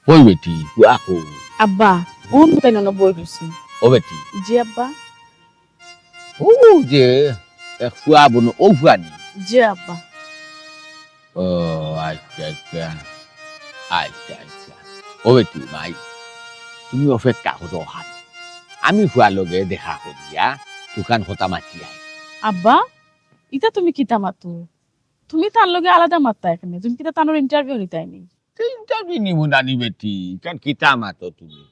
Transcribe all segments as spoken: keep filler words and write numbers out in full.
কই বেটি, ফুয়া কই? আব্বা, অউ তাইন অনো বই রইছইন। ও বেটি। জি আব্বা। ও যে, এক ফুয়া বনো, ও ফুয়া নি? জি আব্বা। ও আচ্ছা, আচ্ছা। আচ্ছা, আচ্ছা। ও বেটি, মাই, তুমি অপেক্ষা করো হান। আমি ফুয়ার লগে দেখা করিয়া দুইখান কথা মাতি আই। আব্বা, ইতা তুমি কিতা মাতো? তুমি তার লগে আলাদা মাততায় কেনে? তুমি কিতা তানর interview নিতায় নি? তে interview নিমু না নি বেটি, ইখান কিতা মাতো তুমি?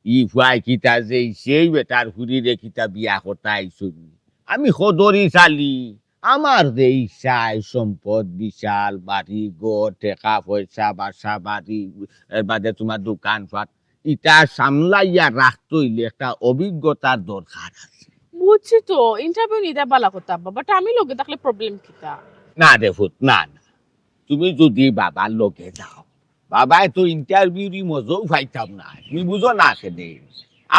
ই ফুয়ায় কিতা যে সেই বেটার ফুরিরে কিতা বিয়া করতা আইছো নি? আমি খদরি চালি, আমার যে ইচ্ছায় সম্পদ বিশাল, বাড়ি ঘর, টেকা পয়সা, বাসা বাড়ি, এর বাদে তুমার দোকান পাট, ইতা সামলাইয়া রাখতে অইলে একটা অভিজ্ঞতার দরকার আছে। বুঝছি তো, interview নিতা ভালা কথা আব্বা, but আমি লগে থাকলে problem কিতা? না রে ফুত, না, না। তুমি যুদি বাবার লগে যাও, বাবায় তো interview রি মজাউ পাইতাম না, তুমি বুঝো না কেনে?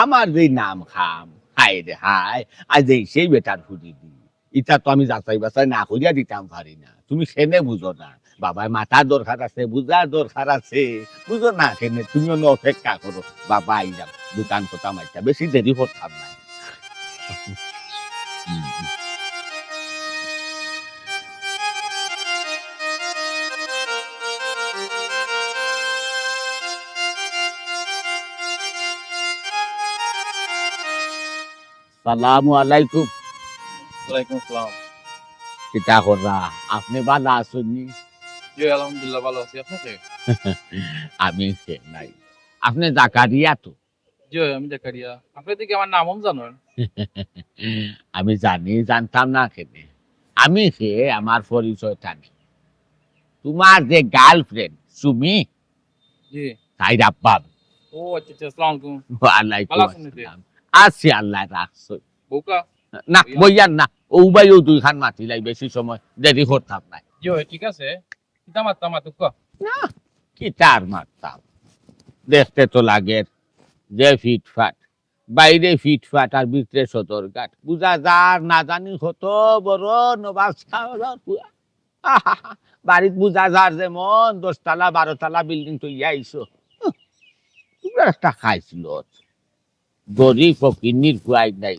আমার যেই নাম খাম, হায় রে হায়, আর যেই সেই বেটার ফুরি দি, ইতা তো আমি যাচাই বাছাই না করিয়া দিতাম পারি না, তুমি কেনে বুঝো না? বাবায় মাতার দরকার আছে, বুঝার দরকার আছে, বুঝো না কেনে? তুমি অনো অপেক্ষা করো, বাবা আইলাম, দুইখান কথা মাতিয়া, বেশি দেরি করতাম না। সালামু আলাইকুম। ওয়ালাইকুম আসসালাম। কিতা কররা? আপনে ভালা আছইন নি? জি, আলহামদুলিল্লাহ, ভালা আছি। আপনে কে? আমি কে নাই। আপনে জাকারিয়া তো? জি, আমি জাকারিয়া। আপনে দেখি আমার নামও জানইন। আমি জানি, জানতাম না কেনে? আমি কে, আমার পরিচয়টা নি। তুমার যে girlfriend, সুমি, জি। তাইর আব্বা। ও আচ্ছা, আচ্ছা, আসসালামু আলাইকুম। ওয়ালাইকুম আসসালাম। ভালা আছইন নি? আছি, আল্লায় রাখছইন। বউকা? না, বইয়ার না। অউ বায় অউ দুইখান মাতিলাই, বেশি সময় দেরি করতাম নায়। জি, ঠিক আছে। কিতা মাততা মাতুক্কা? না, কিতা আর মাততাম। দেখতে তো লাগের যে ফিটফাট, বাইরে ফিটফাট আর ভিতরে সদরঘাট। বুঝা যার না জানি কত বড় নবাব সাহেবর ফুয়া। আহাহা, বাড়িত বুঝা যার যেমন দশ তালা, বারো তালা building তুলিয়া আইছো। উহ, তুমরা একটা খাইছলত। গরিব ফকিন্নির ফুয়ায় নাই।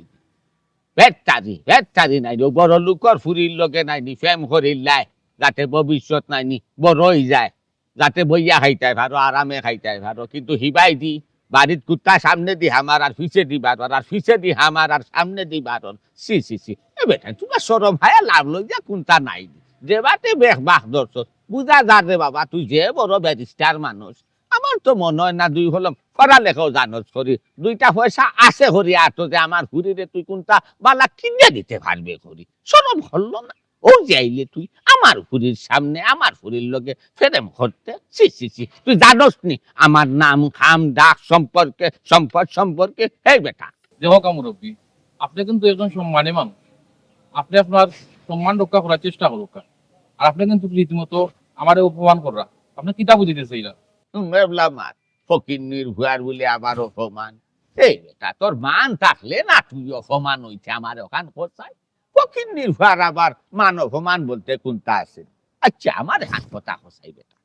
বেটারি, বেটারি নাই। অউ বড় লোকর ফুরির লগে নাই নি, প্রেম করিলায়, যাতে ভবিষ্যৎ নাই নি, বড় অইযায়। যাতে বইয়া খাইতায় পারো, আরামে খাইতায় পারো। কিন্তু হিবায়দি বাড়িত কুত্তা সামনেদি হামার আর পিছেদি বারর, আর পিছেদি হামার আর সামনেদি বারর। ছি, ছি, ছি। এ বেটা, তুমার শরম হায়া লাভ লইয়া কুন্তা নাই। যে বাটে বেক বাক ধরছস, বুঝা যার রে বাবা, তুই যে বড় ব্যারিস্টার মানুষ। আমার তো মনো অয় না দুই কলম পড়ালেখাও জানস করি, দুইটা পয়সা আছে করি, আর তো যে আমার ফুরিরে তুই কুন্তা বালা কিনিয়া দিতে পারবে করি। শরম করলো না? অউ যে আইলে তুই আমার ফুরির সামনে আমার ফুরির লগে প্রেম করতে? ছি, ছি, ছি, তুই জানস নি আমার নাম, খাম, ডাক সম্পর্কে, সম্পদ সম্পর্কে? এই বেটা। দেখউক্কা মুরব্বি, আপনে কিন্তু একজন সম্মানী মানুষ, আপনে আপনার সম্মান রক্ষা করার চেষ্টা করউক্কা। আর আপনে কিন্তু রীতিমতো আমারে অপমান কররা, আপনে কিতা বুঝাইতে চাইরা? হুম, এবলা মাত, ফকিন্নির ফুয়ার বুলে আবার অপমান। এই বেটা, তোর মান থাকলে না তুই অপমান অইতে আমারে অখান কছাই। ফকিন্নির ফুয়ার আবার মান অপমান বলতে কুন্তা আছে? আচ্ছা, আমারে অখান কথা কছাই বেটা।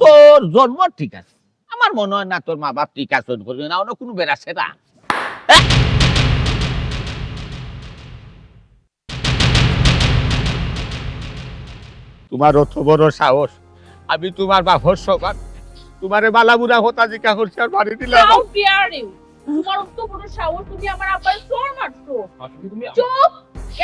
তোর জন্ম ঠিক আছে, আমার মনো অয় না তোর মা বাপ ঠিক আছইন, করি না অন্য কুনু বেড়া সেরা। তুমার অত বড় সাহস, আমি তুমার বাপর সমান, তুমারে বালা বুরা কথা জিকা করছি আর মারি দিলাম। How dare you? তুমার অত বড় সাহস, তুমি আমার আব্বারে চড় মারছো। আসলে তুমি চুপ!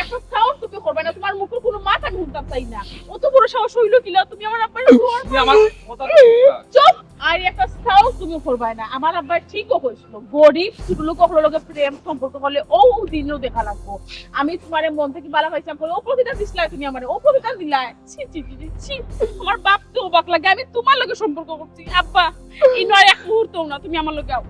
একটা সাহস তুমি করবায় না, তুমার মুখর কুনু মাত আমি হুনতাম চাই না। অত বড় সাহস অইলো কিলা, তুমি আমার আব্বারে চড় তুমি আমার মারছো। কথা তো ঠিক আছে। চুপ! আর একটা সাহস তুমি করবায় না। আমার আব্বায় ঠিকও কইছিল, গরিব ছোট লোক অকলর লগে প্রেম সম্পর্ক করলে অউ দিনও দেখা লাগবো। আমি তুমারে মন থাকি বালা পাইছিলাম, অউ প্রতিদান দিছলায় তুমি আমারে, অউ প্রতিদান দিলায়। ছি, ছি, ছি, ছি, ছি। আমার বাপ তো অবাক লাগে, আমি তুমার লগে সম্পর্ক করছি। আব্বা, ইনো আর এক মুহূর্তও না, তুমি আমার লগে আও।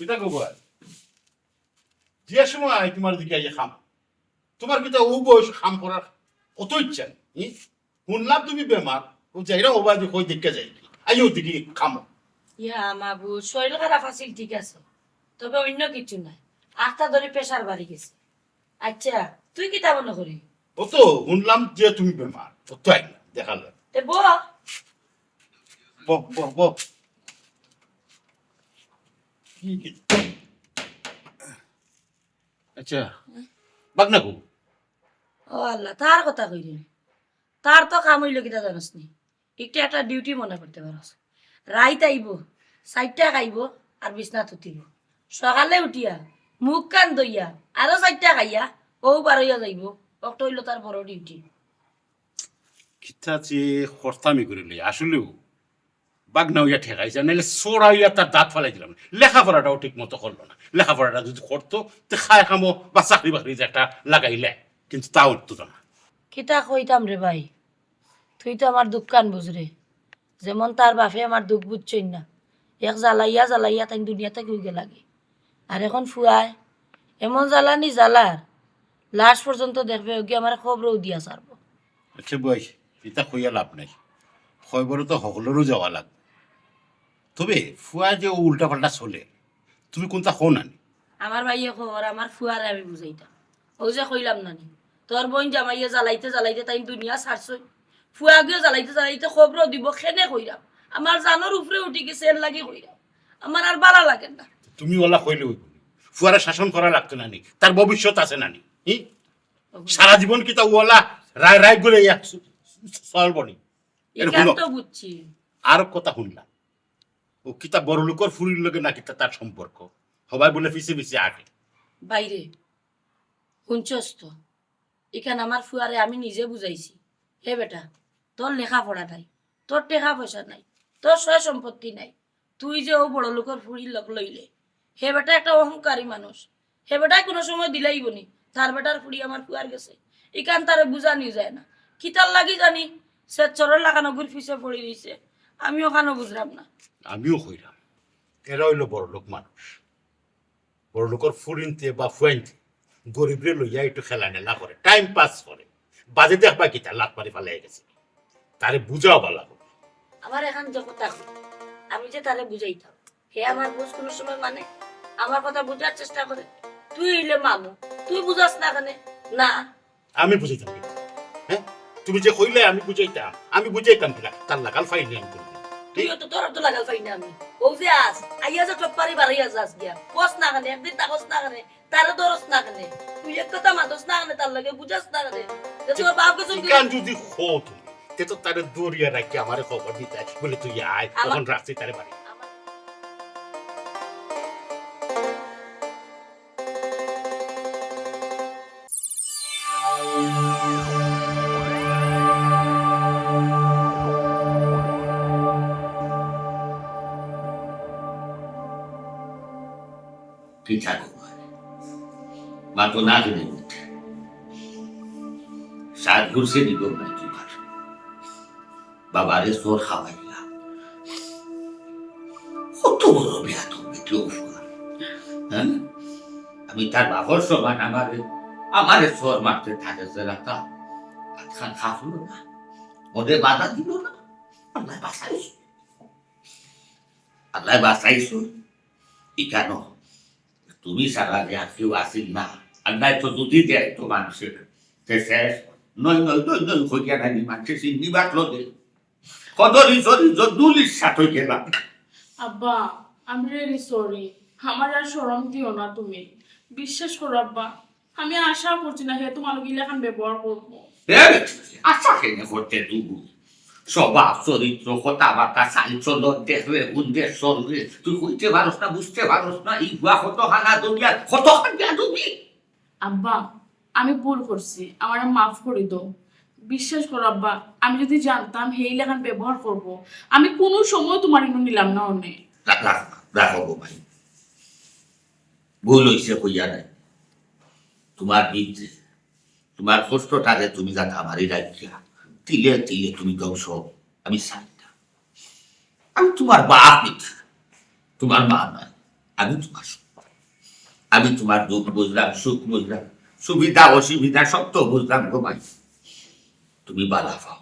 কিতা খবর? যে সময় আই তোমার দিকে আইয়া খাম, তোমার কিতা ও বয়স খাম করার কত ইচ্ছা নি? হুনলাম তুমি বেমার, ও যাইরা ওবা দি কই দেখে যাই, আইও দেখি খামো। ইয়া মাবু, শরীর খারাপ আছিল ঠিক আছে, তবে অন্য কিছু নাই, আখতা ধরি প্রেশার বাড়ি গেছে। আচ্ছা, তুই কিতা মনে করি? ও তো হুনলাম যে তুমি বেমার, ও তো আইলাম, দেখালো। তে ব। ব, ব, ব। কি, কি? আচ্ছা, বাগনা কো? ও আল্লাহ, তার কথা কই রে। তার তো কাম অইলো কিতা জানোস নি? একটা একটা ডিউটি মনে করতে পারস। রাইত আইবো, চাইরটা খাইবো আর বিছনাত উঠিবো। সকালে উঠিয়া মুখ কান ধইয়া আরো চাইরটা খাইয়া ও বারইয়া যাইবো। অকটা অইলো তার বড় ডিউটি। কিতা যে খরতামি করিলে আসলেও বাগনা অইয়া ঠেকাইছে, নাইলে সোরা অইয়া তার দাঁত ফালাই দিলাম। লেখাপড়াটাও ঠিক মতো করলো না। লেখাপড়াটা যদি করতো, তে খায় খামো বা চাকরি বাকরি যে একটা লাগাইলে, কিন্তু তাও তো না। কিতা কইতাম রে ভাই, তুই তো আমার দুঃখখান বুঝরে। যেমন তার বাপে আমার দুঃখ বুঝছইন না, এক জ্বালাইয়া জ্বালাইয়া তাইন দুনিয়া থাকি গেলাগি। আর এখন ফুয়ায় এমন জ্বালানি জ্বালার, লাশ পর্যন্ত দেখবে ওগি আমার খবরও দিয়া ছাড়বো। আচ্ছা বই, ইতা কইয়া লাভ নাই, খবরও তো হকলরও যাওয়া লাগবে। তবে ফুয়া যে ও উল্টাপাল্টা চলে, তুমি কোনটা কও না নি? আমার ভাইয়ে খবর, আমার ফুয়ারে আমি বুঝাইতাম। ও যে কইলাম না নি, তোর বোন জামাইয়ে জ্বালাইতে জ্বালাইতে তাইন দুনিয়া ছাড়ছইন। ফুয়াগিও জ্বালাইতে জ্বালাইতে খবরও দিব, খেনে কইরাম। আমার জানোর উপরে উঠি গেছে, এর লাগি কইরাম। আমার আর বালা লাগে না। তুমি ওলা কইলে অইব নি? ফুয়ারে শাসন করা লাগতো না নি? তার ভবিষ্যৎ আছে না নি? হি? সারা জীবন কিতা ওলা রায় রায় করে ইয়া স-, স-, চলবো নি? এর ইখান হুনো। তো বুঝছি। আর কথা হুনলাম। ও কিতা বড় লোকর ফুরির লগে না কিতা তার সম্পর্ক? হবাই বলে পিছে পিছে আগে। বাইরে, হুনছস তো? ইখান আমার ফুয়ারে আমি নিজে বুঝাইছি। হে বেটা, তোর লেখাপড়া নাই, তোর টেকা পয়সা নাই, তোর সয় সম্পত্তি নাই, তুই যে ও বড় লোকর ফুরির লগ লইলে, হে বেটা একটা অহংকারী মানুষ। হে বেটায় কোনো সময় দিলাইব নি, তার বেটার ফুরি আমার ফুয়ার গেছে। ইখান তারে বুঝানি যায় না। কিতার লাগি জানি সে চোরের লাখান অগুর পিছে পড়ি রইছে। আমি ওখানো বুঝলাম না। আমিও কইরাম, এরা অইলো বড় লোক মানুষ। বড় লোকর ফুরিন্তে বা ফুয়াইন্তে গরিবরে লইয়া একটু খেলা নেলা করে, টাইম পাস করে। বাজে দেখবা কিতা লাত মারি ফালাই গেছে। তারে বুঝাও বালা করে। আমার এখান যে কথা কই, আমি যে তারে বুঝাইতাম, হে আমার বুঝ কোনো সময় মানে, আমার কথা বুঝার চেষ্টা করে। তুই অইলে মামু, তুই বুঝাস না কেনে? না, আমি বুঝাইতাম কিলা? হ্যাঁ, তুমি যে কইলে আমি বুঝাইতাম, আমি বুঝাইতাম কিলা? তার লাগাল ফাইনি আমি করবো। তুইও তো, তোর তো লাগাল ফাইনি আমি। ও যে আস, আইয়া যে টপ পারি বাড়াইয়া যাস গিয়া। কস না কেনে, একদিন তা কস না কেনে, তারে ধরস না কেনে। তুই এক কথা মাতস না কেনে, তার লগে বুঝাস না কেনে। যে তোর বাপ গেছইন কি ইখান যদি কও তুমি, তে তো তারে দরিয়া রাখি আমারে খবর দিতে বলে তুই আয়, আমার তখন রাখছি তারে বাড়ি। আমার কিতা গো, মা তো না জেনে উঠে। সাত ঘুরছে দিব না তোমার। বাবারে চোর খাওয়াইলা। কত বড় বেয়াদব বেটি ও ফুয়া। হ্যাঁ? আমি তার বাবার সমান আমারে, আমারে চোর মারতে থাকে যে রাখা। আতখান খাফলো না। ওদের বাধা দিল না। আল্লাহ বাঁচাইছে। আল্লাহ বাঁচাইছে। ইকানো তুমি ছাড়া যে আর কেউ আছিল না। আর নাই তো যদি দেখতো মানুষের, তে শেষ। নয়, নয়, নয়, নয়, কইয়া নাই, মানুষের চিন্নি বাটলো দে। কত রিসো, রিসো, দুলির সাথে গেলাম। আব্বা, I'm really sorry। আমার আর শরম দিও না তুমি। বিশ্বাস করো আব্বা, আমি আশা করছি না হে তোমার লগে ইলাখান ব্যবহার করবো। এ, আশা কেনে করতে তুমি? স্বভাব, চরিত্র, কথাবার্তা, চালচলন, দেখরে, গুণরে, চলরে, তুই কইতে পারস না, বুঝতে পারস না, এই বুয়া কত খানা দুনিয়া, কত খানা তুমি। আব্বা, আমি ভুল করছি, আমারে মাফ করি দাও। বিশ্বাস করো আব্বা, আমি যদি জানতাম হে ইলাখান ব্যবহার করবো, আমি কোনো সময় তোমার ইনো নিলাম না অনে। রাখ, রাখ, রাখো গো ভাই, ভুল হইছে কইয়া নাই। তোমার ভিতরে, তোমার কষ্টটারে তুমি যাতে আমারই রাখিয়া তিলে তিলে তুমি ধ্বংস, আমি চাই না। আমি তোমার বাপ, তোমার মা নাই, আমি তোমার সব। আমি তুমার দুখ বুঝলাম, সুখ বুঝলাম, সুবিধা অসুবিধা সব তো বুঝলাম গো মাই। তুমি বালা পাও,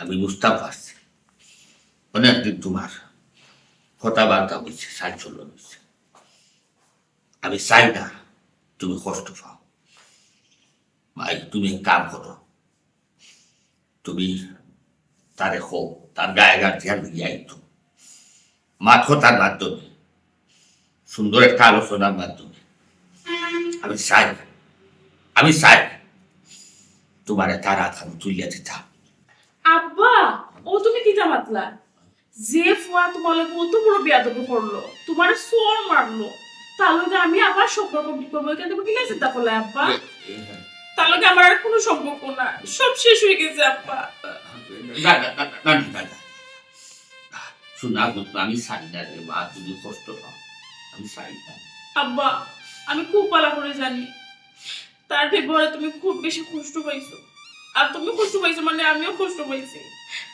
আমি বুঝতাম পারছি। অনেকদিন তুমার কথাবার্তা অইছে, চালচলন অইছে। আমি চাই না তুমি কষ্ট পাও। মাই, তুমি এক কাম করো, তুমি তারে কও, তার গায়ে গার দিয়া লইয়া আইতো। মাত কথার মাধ্যমে, সুন্দর একটা আলোচনার মাধ্যমে আমি চাই, আমি চাই তুমারে তার আতখান তুলিয়া দিতাম। আব্বা, ও তুমি কিতা মাতলা? যে ফুয়া তুমার লগে অত বড় বেয়াদবি করলো, তুমারে চড় মারলো, তার লগে আমি আবার সম্পর্ক কি করবো? ইখান তুমি কিলা চিন্তা করলায় আব্বা? তার লগে আমার আর কুনু সম্পর্ক নাই, সব শেষ অইগেছে আব্বা। না, না, না, না, না, না, না। শোনা, আমি চাই না রে মা, তুমি কষ্ট পাও, আমি চাই না। আব্বা, আমি খুব বালা করি জানি, তার ব্যবহারে তুমি খুব বেশি কষ্ট পাইছো। আর তুমি কষ্ট পাইছো মানে আমিও কষ্ট পাইছি।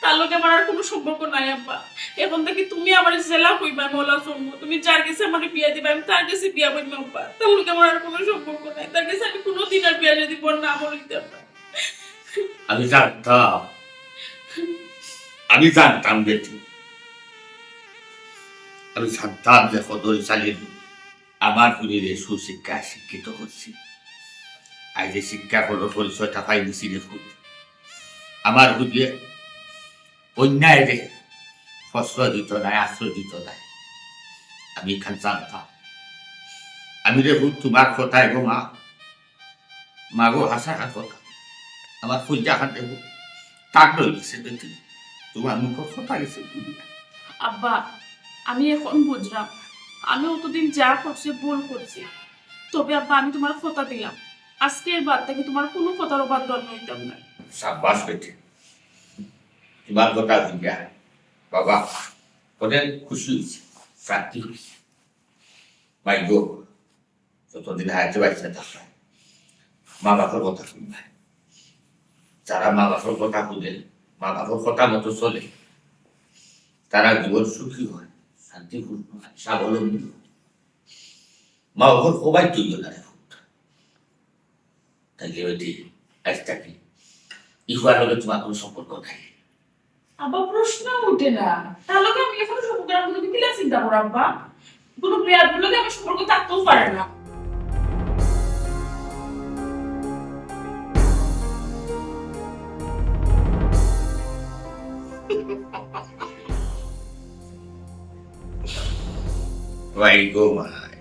তার লগে আমার আর কুনু সম্পর্ক নাই আব্বা। এখন থাকি তুমি আমারে যেলা কইবায় মৌলা চলমু। তুমি যার গেছে আমারে বিয়া দিবায়, আমি তার গেছে বিয়া বইমু আব্বা। তার লগে আমার আর কুনু সম্পর্ক নাই। তার গেছে আমি কুনুদিন আর বিয়া শাদী করার নামও লইতাম না। আমি জানতাম, আমি জানতাম বেটি, আমি জানতাম যে কদর চালিয়ে আমার ফুরিরে সুশিক্ষায় শিক্ষিত করছি। আইজ যে শিক্ষা করার পরিচয়টা পাই নিছি রে ফুত। আমার ফুরিয়ে অন্যায়রে প্রশ্রয় দিত নায়, আশ্রয় দিত নায়। আমি ইখান জানতাম। আমি রে ফুত তুমার কথায় গো মা, মা গো, হাছা কথা। আমার কইলজাখান দেখো, টাক রই গেছে বেটি। তুমার মুখর কথা গেছে। আব্বা, আমি এখন বুঝলাম, আমি অতদিন যা করছি ভুল করছি। তবে আব্বা, আমি তুমার কথা দিলাম, আজকের বাদ থাকি তুমার কুনু কথার অবাধ্য আমি অইতাম না। সাব্বাস বেটি, তুমার কথা হুনিয়া বাবা অনেক খুশি অইছে, শান্তি অইছে। মাই গো, যতদিন হায়াতে বাঁচিয়া থাকবায়, মা বাপর কথা হুনবায়। যারা মা বাপর কথা হুনে, মা বাপর কথা মতো চলে, তারা জীবন সুখী হয়, শান্তিপূর্ণ হয়, স্বাবলম্বী হয়। মা বাপর সবাই তুই না রে ফুত। তাইলে বেটি, আইজ থাকি ই ফুয়ার লগে তুমার কুনু সম্পর্ক নাই। আব্বা, প্রশ্ন উঠে না। তার লগে আমি এখনো সম্পর্ক রাখবো, তুমি কিলা চিন্তা করো আব্বা? কুনু বেয়াদবির লগে আমার সম্পর্ক থাকতেও পারে না। ভাই গো ভাই,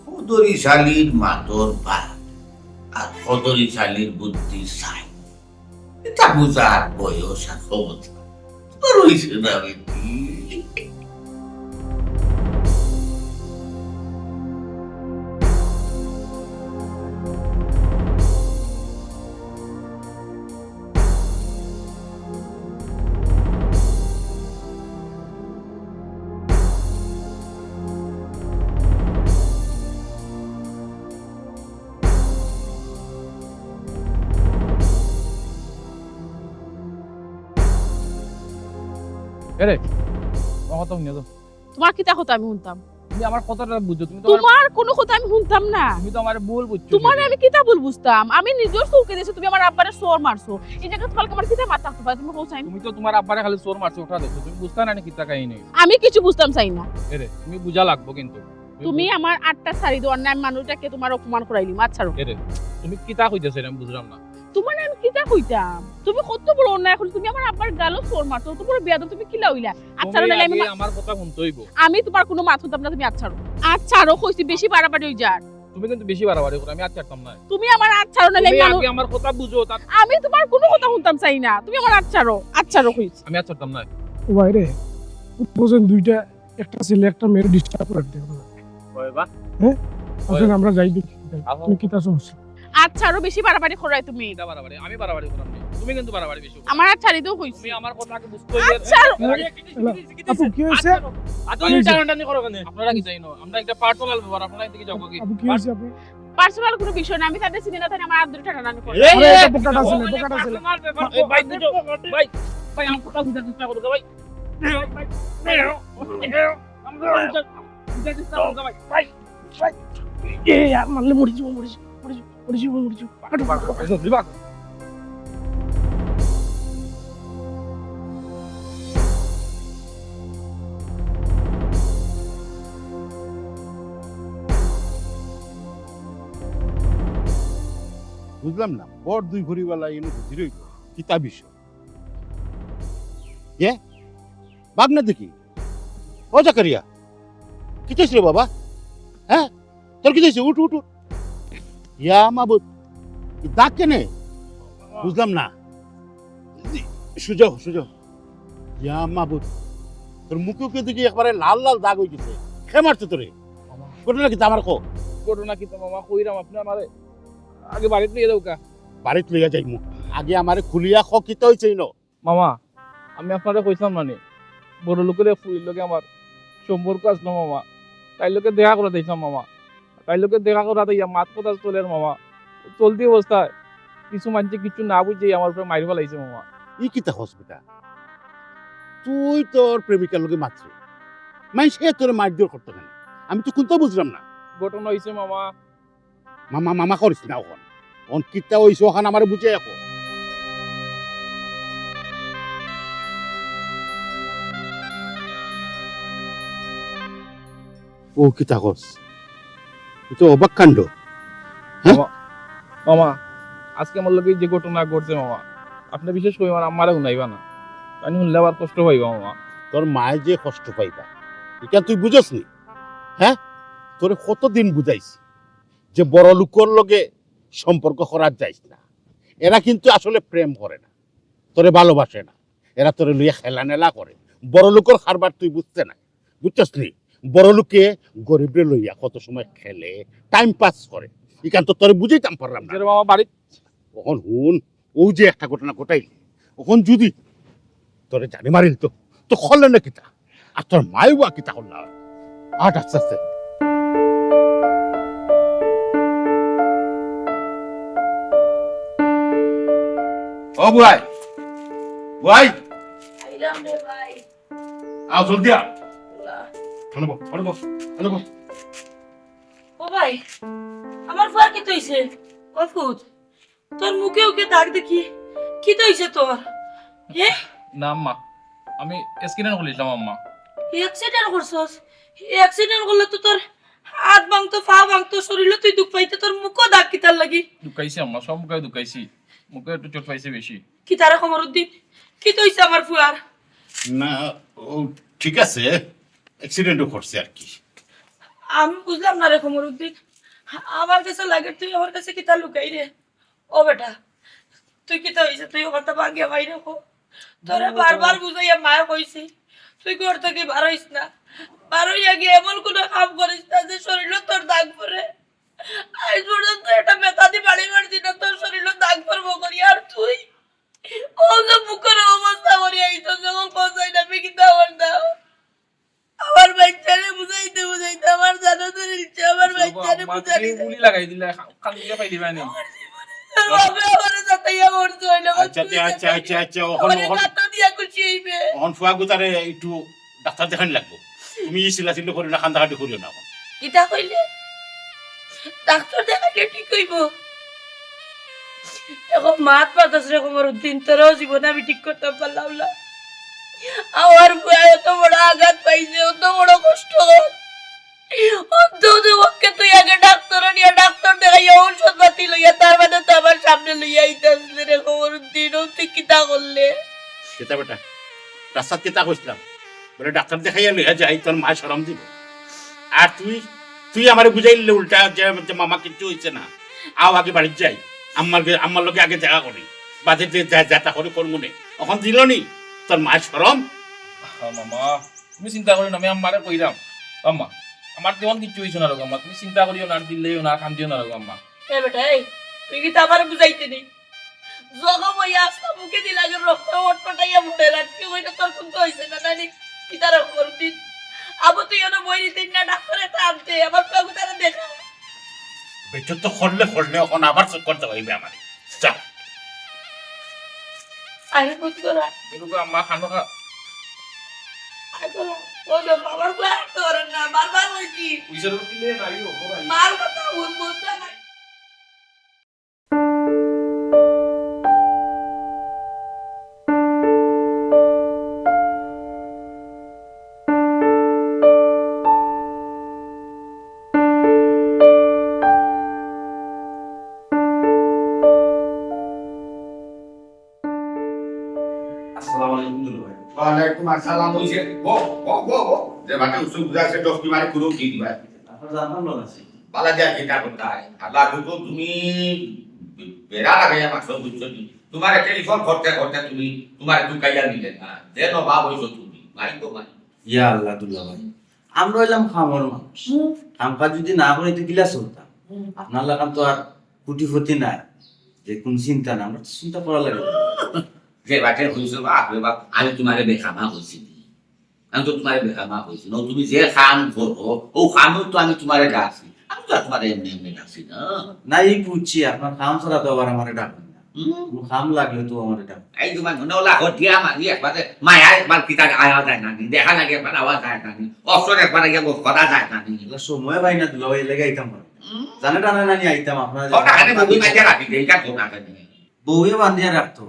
কদরি শালির মাতর ভাত আর কদরি শালির বুদ্ধি ছাই। ইতা বুঝার বয়স আর ক্ষমতা তো রইছে না বেটি। এরে, আমার কথা হুনিয়া যাও। তুমার কিতা কথা আমি হুনতাম? তুমি আমার কথাটা বুঝো, তুমি তো আমার তুমার কুনু কথা আমি হুনতাম না। তুমি তো আমারে ভুল বুঝছো। তুমারে আমি কিতা ভুল বুঝতাম? আমি নিজর চউখে দেখছি তুমি আমার আব্বারে চড় মারছো। ই জাগাত কালকে আমার কিতা মাত থাকতো পারে? তুমি কও চাইন। তুমি তো তুমার আব্বারে খালি চড় মারছো, ওটা দেখছো। তুমি বুঝতা না নি কিতা কাহিনী? আমি কিছু বুঝতাম চাই না। এরে, তুমি বুঝা লাগবো কিন্তু। তুমি আমার আতটা ছাড়ি দেও, আর না আমি মানুষটাকে তুমার অপমান করাইলিমু। আত ছাড়ো। এরে, তুমি কিতা কইতাছো, এরে আমি বুঝলাম না। তুমারে আমি কিতা কইতাম? তুমি কত বড় অন্যায় করছো, তুমি আমার আব্বার গালো চড় মারছো, অত বড় বেয়াদব তুমি কিলা অইলা? আত ছাড়ো, তুমি নাইলে আমি আগে মা- আমার কথা হুনতে অইবো। আমি তুমার কুনু মাত হুনতাম না, তুমি আত ছাড়ো। আত ছাড়ো কইছি, বেশি বাড়াবাড়ি অইযার। তুমি কিন্তু বেশি বাড়াবাড়ি করো, আমি আত ছাড়তাম না। তুমি আমার আত ছাড়ো, নাইলে আমি আমি মানু- আগে আমার কথা বুঝো, তার আমি তুমার কুনু কথা হুনতাম চাই না, তুমি আমার আত ছাড়ো, আত ছাড়ো কইছি। আমি আত ছাড়তাম না। ও ভাই রে, বুঝেন দুইটা একটা ছেলে একটা মেয়ের ডিস্টার্ব করে দিতে হবে। ওই বা। হ্যাঁ? আসেন, ওই। আমরা যাই দেখি। আসো। তুমি কিতা সমস্যা? আচ্ছা, আরো বেশি বাড়াবাড়ি করায় তুমি। এটা বাড়াবাড়ি, আমি বাড়াবাড়ি করাম নি। তুমি কিন্তু বাড়াবাড়ি বেশি করো। আমার আর ছাড়ি দেও কইছি। তুমি আমার কথা আগে বুঝতে হইবে। আচ্ছা। আরে, হ্যালো, আপু, কি হয়েছে? আচ্ছা, আচ্ছা, এই টানাটানি করো কেন? আপনারা কি চাইনো? আমরা একটা পার্সোনাল ব্যাপার, আপনারা এদিকে যাও কি? আপু, কি হয়েছে আপনার? পার্সোনাল কোনো বিষয় না, আমি তাদের চিনি না, তাই আমার আব্দুল টানাটানি করে। এই, আরে, এই, এটা বোকাটা ছিল, ওখানে বোকাটা ছিল। পার্সোনাল ব্যাপার, এই, ভাই, বুঝো, ভাই, ভাই, আমার কথা বুঝার চেষ্টা করো, ভাই। ভাই, ভাই, ভাই, ভাই, আমরা বুঝার ভাই, ভাই, এ, আর মারলে মরি যাবো, মরি যাবো, মরি যাবো, মরি যাবো, মরি যাবো। বুঝলাম না, বর দুই ভরিওয়ালা এনে বুঝি রইল, কিতা বিষয়? এ, ভাবনা দেখি। ও জাকারিয়া, কিতা অইছে রে বাবা? হ্যাঁ, তোর কিতা অইছে? উঠ, উঠ, উঠ। ইয়া মাবুদ, কি দাগ কেনে? বুঝলাম না। সুজা হ, সুজা হ। ইয়া মাবুদ, তোর মুখে উখে দেখি একবারে লাল লাল দাগ অই গেছে। কে মারছে তোরে? মামা। ঘটনা কিতা আমারে ক? ঘটনা কিতা মামা, কইরাম আপনে আমারে আগে বাড়িত লইয়া যাউক্কা। বাড়িত লইয়া যাইমু। আগে আমারে খুলিয়া ক, কিতা অইছে ইনো? মামা, আমি আপনারে কইছিলাম না নি, বড় লোকের এক ফুরির লগে আমার সম্পর্ক আছিল মামা। তাইর লগে দেখা করাত আইছিলাম মামা। তাইর লগে দেখা করাত আইয়া মাত কথা চলের মামা। চলতি অবস্থায় কিছু মানষে কিছু না বুঝিয়া আমার উপরে মাইর ফালাইছে মামা। ই কিতা কস বেটা? তুই তোর প্রেমিকার লগে মাতরে, মানষে তোরে মাইর ধর করতো কেনে? আমি তো কুন্তা বুঝলাম না। ঘটনা অইছে মামা, মামা, মামা করিস না অখন। অখন কিতা অইছে অখন আমারে বুঝাইয়া ক। ও কিতা কস? এ তো অবাক কাণ্ড। হ্যাঁ? মামা, মামা, আজকে আমার লগে যে ঘটনা ঘটছে মামা, আপনে বিশ্বাস করি আমার আম্মারে হুনাইবা না। আমি হুনলে আবার কষ্ট পাইবা মামা। তোর মায়ে যে কষ্ট পাইবা, ইটা তুই বুঝস নি? হ্যাঁ? তোরে কতদিন বুঝাইছি যে বড় লোকর লগে সম্পর্ক করাত যাইস না। এরা কিন্তু আসলে প্রেম করে না, তোরে ভালোবাসে না, এরা তোরে লইয়া খেলা নেলা করে। বড় লোকর কারবার তুই বুঝতে না, বুঝছস নি? বড় লোকে গরিবরে লইয়া কত সময় খেলে, টাইম পাস করে। ইখান তো তোরে বুঝাইতাম পারলাম না। যে মামা বাড়ি অখন হুন, ও যে একটা ঘটনা ঘটাইলি, অখন যদি তোরে জানে মারিল তো, তো করলে না কিতা? আর তোর মায়ে বা কিতা করলা? আট আস্তে আস্তে। ও বুয়াই, বুয়াই, আইলাম রে ভাই। আও জলদি আ। আল্লাহ। আনো বো, আনো বো, আনো বো। ও ভাই, আমার ফুয়ার কিতা অইছে? ও ফুত, তোর মুখে উখে দাগ দেখি, কিতা অইছে তোর? এ? না আম্মা, আমি অ্যাক্সিডেন্ট করিলাম আম্মা। অ্যাক্সিডেন্ট করছস? অ্যাক্সিডেন্ট করলে তো তোর হাত ভাঙতো, পা ভাঙতো, শরীরও তুই দুখ পাইতে, তোর মুখো দাগ কিতার লাগি? দুখ পাইছি আম্মা, সব মুখে দুখ পাইছি, মুখে একটু চোট পাইছে বেশি। কিতা রে কমরুদ্দিন, কিতা অইছে আমার ফুয়ার? না, ও ঠিক আছে, অ্যাক্সিডেন্টও করছে আর কি। আমি বুঝলাম না রে কমরুদ্দিন, আমার কাছে লাগে তুই আমার কাছে কিতা লুকাইরে? ও বেটা, তুই কিতা অইছে? তুই ও কথা ভাঙ্গিয়া বাইরে ক। তোরে বারবার বুঝাইয়া মায়ে কইছি, তুই ঘর থাকি বারইস না, বারইয়া গিয়া এমন কুনু কাম করিস না যে শরীরও তোর দাগ পড়ে। আইজ পর্যন্ত একটা বেতাদি বাড়ি মারছি না, তোর শরীরও দাগ পড়বো করি। আর তুই ও যে মুখর অবস্থা করি আইছস, যখন পৌঁছাই না, আমি কিতা আমার দাও? আমার বাচ্চারে বুঝাইতে বুঝাইতে আমার জানো তো নিচ্ছে, আমার বাচ্চারে বুঝানি যায়। গুলি লাগাই দিলে, কান দিয়ে পাই দিবা নি। আমার জীবনে তোর বাপে আমারে যাতাইয়া মরতে হইলো, আমার আচ্ছা, তুই আচ্ছা, যাতাইয়া আচ্ছা, আচ্ছা, ওখানে, আমারে ওখানে। কাটা দিয়া খুশি হইবে। ওখান ফুয়া গুতারে একটু ডাক্তার দেখানি লাগবো। তুমি এই চিল্লাচিল্লি করিও না, কান্দাকাটি করিও না এখন। কিতা কইলে? ডাক্তার দেখাইলে ঠিক হইব? এখন মাত মাতাস রে কমরুদ্দিন, তোরেও জীবনে আমি ঠিক করতাম পারলাম না। আমার ফুয়া এত বড় আঘাত পাইছে, অত বড় কষ্ট। অন্তত পক্ষে তুই আগে ডাক্তার নিয়া ডাক্তার দেখাইয়া ঔষধ পাতি লইয়া তার বাদে তো আমার সামনে লইয়া আইতাস রে কমরুদ্দিন, ও তুই কিতা করলে? কিতা বেটা? রাস্তাত কিতা কইছিলাম? বলে, "ডাক্তার দেখাইয়া লইয়া যাই, তোর মায় শরম দিব।" আর তুই, তুই আমারে বুঝাইলে উল্টা যে, যে, "মামা, কিচ্ছু হইছে না, আও আগে বাড়িত যাই, আম্মার গে-, আম্মার লগে আগে দেখা করি, বাদে যে যা, যাতা করি করমুনে।" অখন দিল নি তোর মায় শরম? হ্যাঁ, মামা, তুমি চিন্তা করিও না, আমি আম্মারে কইরাম। আম্মা, আমার তেমন কিচ্ছু হইছে না রোগ, আম্মা, তুমি চিন্তা করিও না, আর দিল্লেও না, আর কান্দিও না রোগ, আম্মা। এ বেটা, এই, তুই কিতা আমারে বুঝাইতে নি? জখম হইয়া আস্তা মুখে দিলাগের রক্ত ওট পাটাইয়া মরে রাখতে হইলে তোর কুন্তা হইছে না, নানি? কিতা রে কমরুদ্দিন? আবু তুই এনে বই নিতে না, ডাক্তারে টানতে, আমার পাগু তারা দেখা। বেচো তো করলে করলে, এখন আবার চক্কর দেওয়া হইবে আমার। যা। আরে বুঝ করা। এরকম আম্মা খানো খা। আরে করা। ও দেখো, আমার গুলা রাখতে পারেন না, বারবার বলছি। ওই জন্য কি লে ভাই, ও ভাই। মার কথা হুন, বুঝতে না। আসসালামু আলাইকুম দুলাভাই। ওয়ালাইকুম আসসালাম। ওই যে, বও, বও, বও, বও। যে বাটে উসুল বুঝা আছে, দশ কি মারে কুরু কি দিবা। আপনার জানার লোক আছে। বালা দিয়া কিতা করতায়? আল্লাহ, তো তুমি বেড়া লাগাইয়া মারছো, বুঝছো নি? তোমারে টেলিফোন করতে করতে তুমি তোমারে তুকাইয়া নিলে না। যে নবাব হইছো তুমি, মাই তো মাই। ইয়া আল্লাহ দুলাভাই, আমরা হইলাম খামর মানুষ। হুম। কাম কাজ যদি না করি তো কিলা চলতাম? হুম। আপনার লাখান তো আর কোটিপতি নাই, যে কোন চিন্তা না, আমরা তো চিন্তা করা লাগে না। যে বাটে হইছো বাপ রে বাপ, আমি তোমারে বেকামা হইছি নি। আমি তো তোমারে বেকামা হইছি না। তুমি যে কাম করো, ও কামে তো আমি তোমারে ডাকছি। আমি তো আর তোমারে এমনি এমনি ডাকছি না। না, এই বুঝছি, আপনার কাম ছাড়া তো আবার আমারে ডাকেন না। হুম। কোনো কাম লাগলে তো আমারে ডাকেন। এই তোমার মনে হলো হটিয়া মারি একবারে মায়া একবার কিতা আওয়া যায় না নি, দেখা লাগে একবার আওয়া যায় না নি, অবসর একবার আগে করা যায় না নি। এগুলো সময় পাই না দুলাভাই, এলাকা আইতাম পারি না। হুম। জানে টানে না নি আইতাম আপনার। ওটা খালি বউয়ে বান্ধিয়া রাখি দে, এটা কোন আগে নি। বউয়ে বান্ধিয়া রাখতো।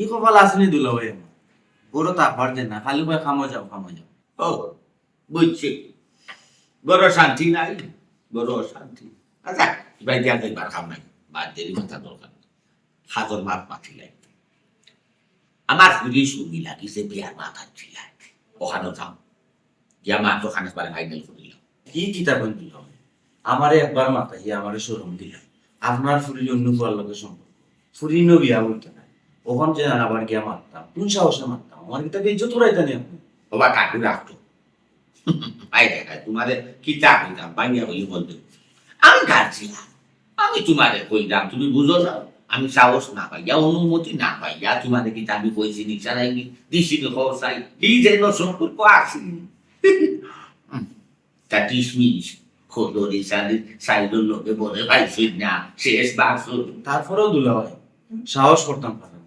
ই কপাল আসেনি দুলাভাই আমার। বড় তাকবার দেন না, খালি কয় কামো যাও, কামো যাও। ও, বুঝছি। বড় শান্তি নাই, বড় অশান্তি। আচ্ছা, ভাই দিয়া যাইবার কাম নাই, বাদ দেরি মাথা দরকার নাই। হাজর মাত মাতিলাই। আমার ফুরি সুমি লাগি যে বিয়ার মাত আনছিলাই, ওখানে যাও। গিয়া মাত ওখানে পারে ফাইনাল করিলাম। কি কিতা কইন দুলাভাই? আমারে একবার মাতাইয়া আমারে শরম দিলা। আপনার ফুরির অন্য ফুয়ার লগে সম্পর্ক। ফুরি নু বিয়া বলতে নাই। ওখান যে আবার গিয়া মারতাম। কোন সাহসে মারতাম? আমার কিতা বেইজ্জত করাইতা নি আপনি? বাবা, কাকু রাখতো। আই দেখা, তোমারে কিতা কইতাম, বাইয়া হইলে বলতে। আমি গার্জিয়ান। আমি তোমারে কইলাম, তুমি বুঝো না। আমি সাহস না পাইয়া, অনুমতি না পাইয়া, তোমারে কিতা আমি কইছি নি, সারাই নি, দিছি নি, খবর চাই। কি যেন সম্পর্ক আসি। তা ডিসমিস। খোদরি সালি সাইডর লোকে বলে পাইছি না, শেষ বাক্স। তারপরেও দুলাভাই, সাহস করতাম পারেন না।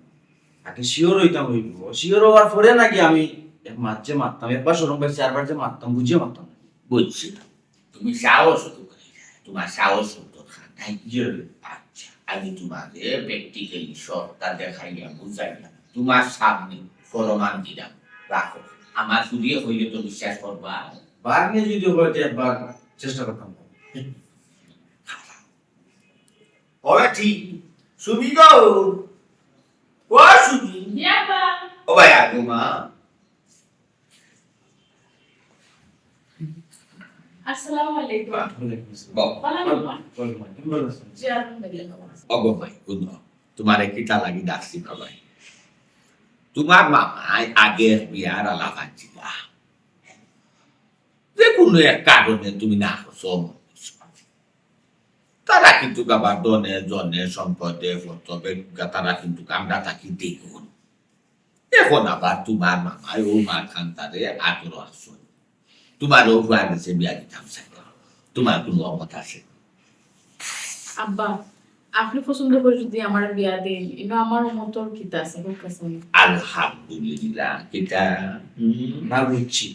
আগে শিওর হইতাম হইব। শিওর হওয়ার পরে নাকি আমি এক মাঝে মারতাম, একবার শরম পাইছি, চারবার যে মারতাম, বুঝিয়ে মারতাম না। বুঝছি না। তুমি সাহস তো করে, তোমার সাহস তো দরকার নাই। জি। আচ্ছা, আমি তোমারে প্র্যাকটিক্যালি সবটা দেখাইয়া বুঝাইয়া তোমার সামনে প্রমাণ দিলাম। রাখো, আমার ফুরিয়ে কইলে তো বিশ্বাস করবা। বাগনে যদি কইতে একবার চেষ্টা করতাম। ওরা ঠিক। সুমি গো, ও সুমি। জি আব্বা। ও ভাই, আগো মা। আসসালামু আলাইকুম। ওয়ালাইকুম আসসালাম। বল। ভালো আছেন, মা? বল, মা, কেমন আছেন? জি, আলহামদুলিল্লাহ, ভালো আছি। ও গো ভাই, হুনো, তোমারে কিতা লাগি ডাকছি বাবাই? তোমার মামায় আগে বিয়ার আলাপ আনছিলা। যে কোনো এক কারণে তুমি না করছো, অমত করছো। তারা কিন্তু আবার ধনে, জনে, সম্পদে, প্রতাপে, তারা কিন্তু আমরা থাকি দেখুন। এখন আবার তোমার মামায় ও মার খান্তারে আগ্রহ আসছে। তোমার ও ফুয়ার গেছে বিয়া দিতাম চাই। তোমার কোনো অমত আছে? আব্বা, আপনি পছন্দ করে যদি আমার বিয়া দেন, ইনো আমার অমতর কিতা আছে, হোক আছে। আলহামদুলিল্লাহ, কিতা? হুম? না বুঝছি।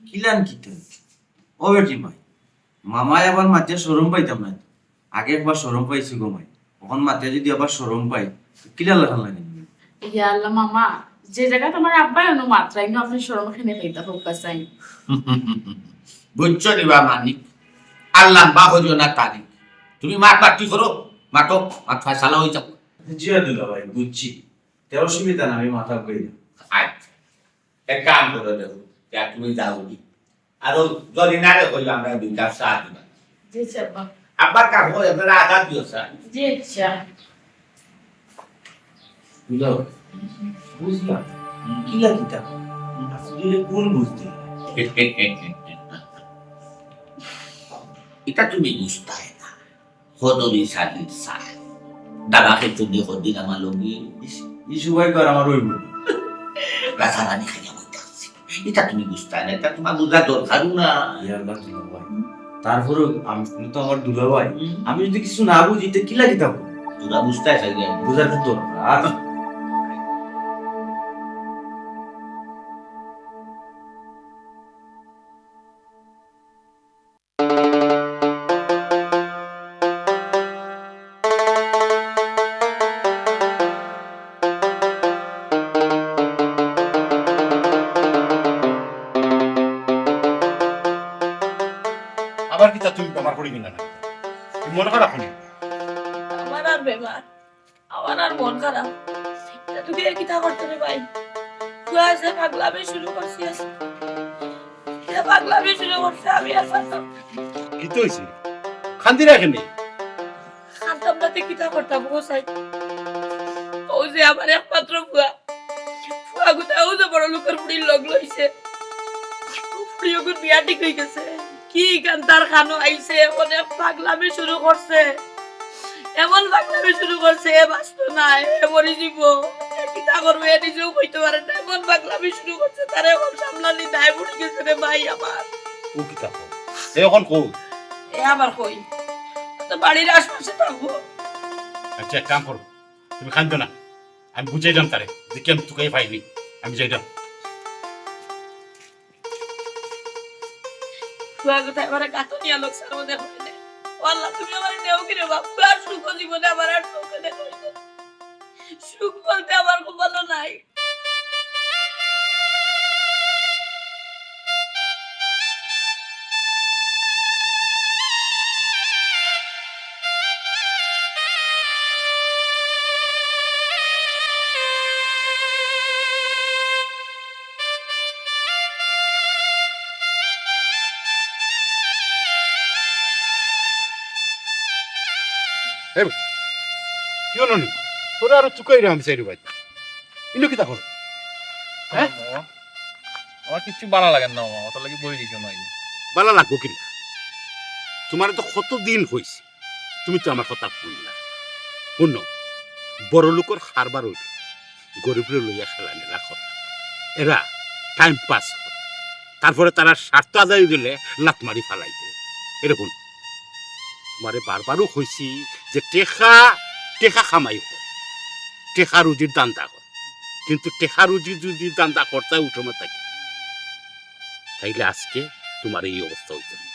কিলান কিতা? ও বেটি মাই, মামায় আবার মাতিয়া শরম পাইতাম না। আগে একবার শরম পাইছি গো মাই, অখন মাতিয়া যদি আবার শরম পাই, তো কিলা লাখান লাগে? ইয়া আল্লাহ মামা, যে জাগাত আমার আব্বায় অনো মাতরা, ইনো আপনি শরম কেনে পাইতা, হোক চাই। বুঝছো নি বা মানিক, আর লম্বা করিও না তারিখ। তুমি মাত মাতি করো, মাতো, মাত ফয়সালা হয়ে যাও। জি আব্দুল্লাহ ভাই, বুঝছি। তে অসুবিধা না, আমি মাথা কই না। আচ্ছা, এক কাম করো দেখো, যা তুমি যাও কি। আর ও যদি না রে হইলে আমরা দুই কাপ চা দিবা। জি, আচ্ছা, আব্বা। আব্বার কাছে একবারে আদা দিও চা। জি, আচ্ছা। বুঝলাম। বুঝলাম। কিলা কিতা? আসলে কোন বুঝতে? এটা তুমি বুঝতায় না। হদরি সালির সাহেব। দাদাকে তুমি হদিন আমার লগে। ইস, ইসু ভাই কর আমার ওই বই। রাজা রানী খাইয়া বই থাকছি। এটা তুমি বুঝতায় না, এটা তোমার বুঝা দরকারও না। ইয়া আল্লাহ, দুলাভাই। তারপরেও আমি, তুমি তো আমার দুলাভাই। হুম। আমি যদি কিছু না বুঝি, তো কিলা কিতা? তোরা বুঝতায় চাইলে। বুঝার তো দরকার। খারাপ নি? আমার আর বেমার, আমার আর মন খারাপ। ইটা তুই আর কিতা করতে রে ভাই? তুই আছে পাগলামি শুরু করছিস, এ পাগলামি শুরু করছে, আমি আর পারতাম না। কিতা অইছে? কান্দিরা কেনে? কান্দতাম না তে কিতা করতাম গো সাই? অউ যে আমার একমাত্র ফুয়া, ফুয়া গুতা অউ যে বড় লোকর ফুড়ির লগ লইছে, ফুড়ি অগুর বিয়া ঠিক অই গেছে। কি কান্দার খানো আইছে, অখন পাগলামি শুরু করছে, এমন পাগলামি শুরু করছে, এ বাঁচতো না, এ মরি যিবো। এ কিতা করবো, এ নিজেও কইতে পারে না, এমন পাগলামি শুরু করছে, তারে অখন সামলানি দায় পড়ি গেছে রে ভাই আমার। ও কিতা কও? এ অখন কই? এ আবার কই? তো বাড়ির আশপাশে থাকবো। আচ্ছা, এক কাম করো, তুমি কান্দো না, আমি বুঝাইরাম তারে যে কেন তুকাই পাইনি, আমি যাইরাম। ফুয়া গুতায় আমারে কাতো নিয়া লোক সার মধ্যে হয়ে দে। ও আল্লাহ, তুমি আমারে নেও কি রে বাপ? ফুয়ার সুখ জীবনে আমার আর চোখে দেখো না। সুখ বলতে আমার কপালো নাই। এ, কি অইলো নি? তোরে আরো চুকাইরাম আমি চাইরু ভাই। ইনো কিতা কর? হ্যাঁ? মামা, আমার কিচ্ছু ভালা লাগে না, মামা। অতার লাগি বই দিছো না। ভালা লাগবো কিনা? তুমারে তো কতদিন কইছি, তুমি তো আমার কথা হুনো না। হুনো, বড় লোকর কারবার অইলে গরিবরে লইয়া খেলামেলা করে। এরা time pass করে। তারপরে তারার স্বার্থ আদায় অই গেলে লাত মারি ফালাই দেয়। এরকম তুমারে বারবারও কইছি যে টেকা, টেকা কামাই কর, টেকা রুজির ধান্দা কর। কিন্তু টেকা রুজি যদি ধান্দা করতে উঠো মাথা কি, তাইলে আজকে তুমার এই অবস্থা অইতো না।